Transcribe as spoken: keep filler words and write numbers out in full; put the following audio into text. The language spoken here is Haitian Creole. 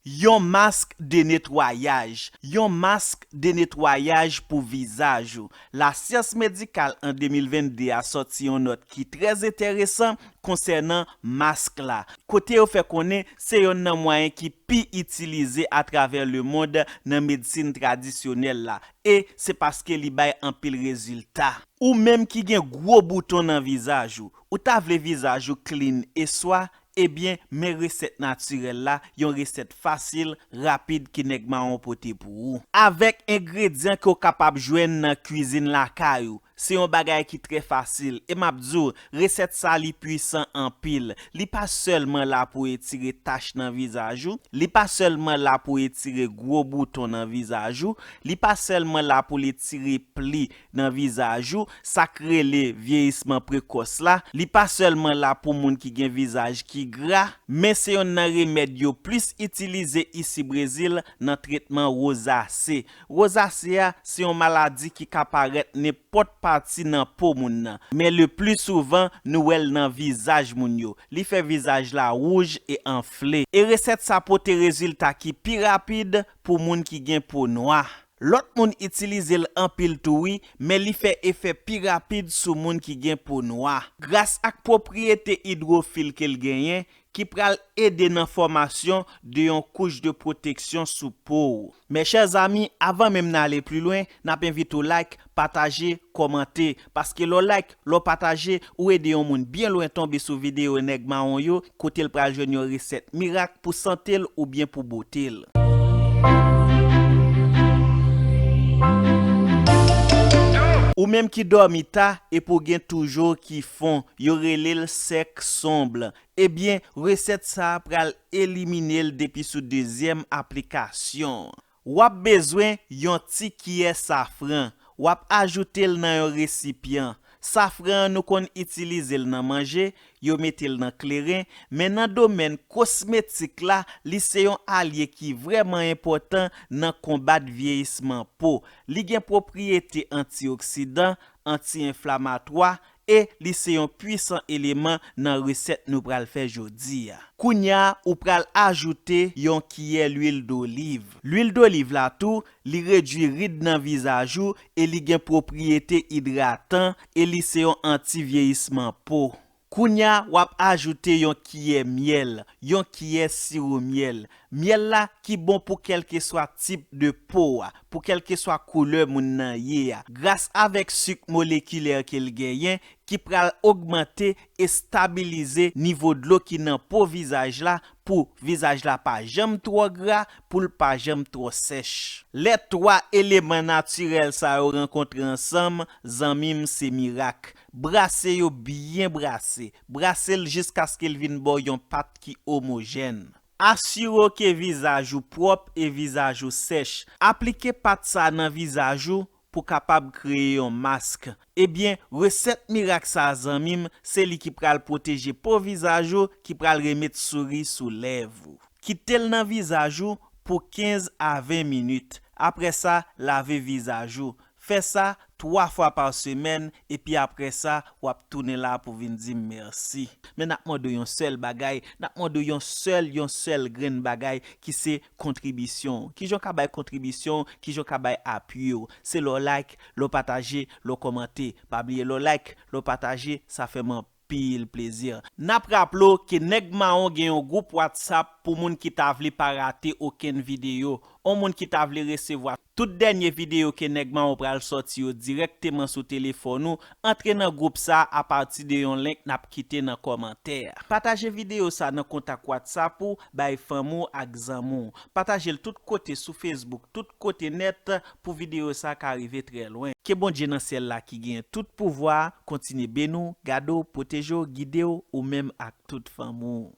Yon mask de netwayaj. Yon mask de netwayaj pou vizaj ou. Lasyans medikal an de mil venn de a sòti yon nòt ki trè enteresan konsènan mask la, kote yo fè konnen se yonn nan mwayen ki pi itilize atravè lemonn nan medsin tradisyonèl la, e se paske li bay anpil rezilta. Ou menm ki gen gwo bouton nan vizaj ou, ou ta vle vizaj ou clean e swa, ebyen, men resèt natirèl la, yon resèt fasil, rapid ke Nèg Mawon pote pou ou. Avèk engredyan ke w kapab jwenn nan kwizin lakay ou, se yon bagay ki trè fasil. E m ap di w, resèt sa li pwisan anpil. Li pa sèlman la pou etire tach nan vizaj ou, li pa sèlman la pou etire gwo bouton nan vizaj ou, li pa sèlman la pou l etire pli nan vizaj ou, sa k rele vyeyisman prekòs la. Li pa sèlman la pou moun ki gen vizaj ki gra, men se yonn nan remèd yo plis itilize isi Brezil nan tretman wozase. Wozase a se yon maladi ki ka parèt nenpòt pati nan po moun nan, men le pli souvan nou wè l nan vizaj moun yo. Li fè vizaj la wouj e anfle. E resèt sa pote rezilta ki pi rapid pou moun ki gen po nwa. Lòt moun itilize l anpil tou wi, men li fè efè pi rapid sou moun ki gen po nwa. Gras ak pwopriyete idwofil ke l genyen, ki pral ede nan fòmasyon de yon kouch de pwoteksyon sou po w. Mes chers amis, avan menm n ale pli lwen, n ap envite w like, pataje, kòmante, paske lè w like, lè w pataje, ou ede yon moun byen lwen tonbe sou videyo Nèg Mawon yo, kote l pral jwenn yon resèt mirak pou sante l oubyen pou bote l. Ou menm ki dòmi ta epi w gen toujou ki fon, yo rele l sèk sonb. Ebyen, resèt sa a pral elimine l depi sou dezyèm aplikasyon. W ap bezwen yon ti kiyè safran. W ap ajoute l nan yon resipyan. Safran an nou konn itilize l nan manje, yo mete l nan kleren, men nan domèn kosmetik la, li se yon alye ki vrèman enpòtan nan konbat vyeyisman po. Li gen pwopriyete antioksidan, anti-enflamatwa, e li se yon pwisan eleman nan resèt nou pral fè jodi a. Kounye a, ou pral ajoute yon kiyè lwil doliv. Lwil doliv la tou, li redwi rid nan vizaj ou e li gen pwopriyete idratan e li se yon anti-vyeyisman po. Kounye a, w ap ajoute yon kiyè myèl, yon kiyè siwo myèl. Myèl la ki bon pou kèlkeswa tip de po a, pou kèlkeswa koulè moun nan ye a. Gras avèk sik molekilè ke l genyen, ki pral ogmante e stabilize nivo dlo ki nan po vizaj la pou vizaj la pa janm twò gra, pou l pa janm twò sèch. Lè twa eleman natirèl sa yo rankontre ansanm, zanmi m, se mirak. Brase yo byen brase. Brase l jiskaske l vin ba w yon pat ki omojèn. Asire w ke vizaj ou pwòp e vizaj ou sèch. Aplike pat sa nan vizaj ou pou kapab kreye yon mask. Ebyen, resèt mirak sa a, zanmi m, se li ki pral pwoteje po vizaj ou, ki pral remet souri sou lèv ou. Kite l nan vizaj ou pou kenz a ven minit. Apre sa, lave vizaj ou. Fè sa twa fwa pa semèn, epi apre sa, w ap tounen la pou vin di m mèsi. Men n ap mande w yon sèl bagay, n ap mande w yon sèl, yon sèl grenn bagay ki se kontribisyon w. Kijan w ka bay kontribisyon w, kijan w ka bay apui w? Se lè w like, lè w pataje, lè w kòmante. Pa bliye lè w like, lè w pataje, sa fè m anpil plezi. N ap raple w ke Nèg Mawon gen yon gwoup WhatsApp pou moun ki ta vle pa rate okenn videyo. Yon moun ki ta vle resevwa tout dènye videyo ke Nèg Mawon pral sòti yo dirèkteman sou telefòn ou, antre nan gwoup sa a apati de yon link n ap kite nan kòmantè a. Pataje videyo sa nan kontak WhatsApp ou, bay fanmi w ak zanmi w. Pataje l tout kote sou Facebook, tout kote nèt pou videyo sa ka rive trè lwen. Ke Bondye nan syèl la ki gen tout pouvwa a kontinye beni w, gade w, pwoteje w, gide w, ou menm ak tout fanmi w.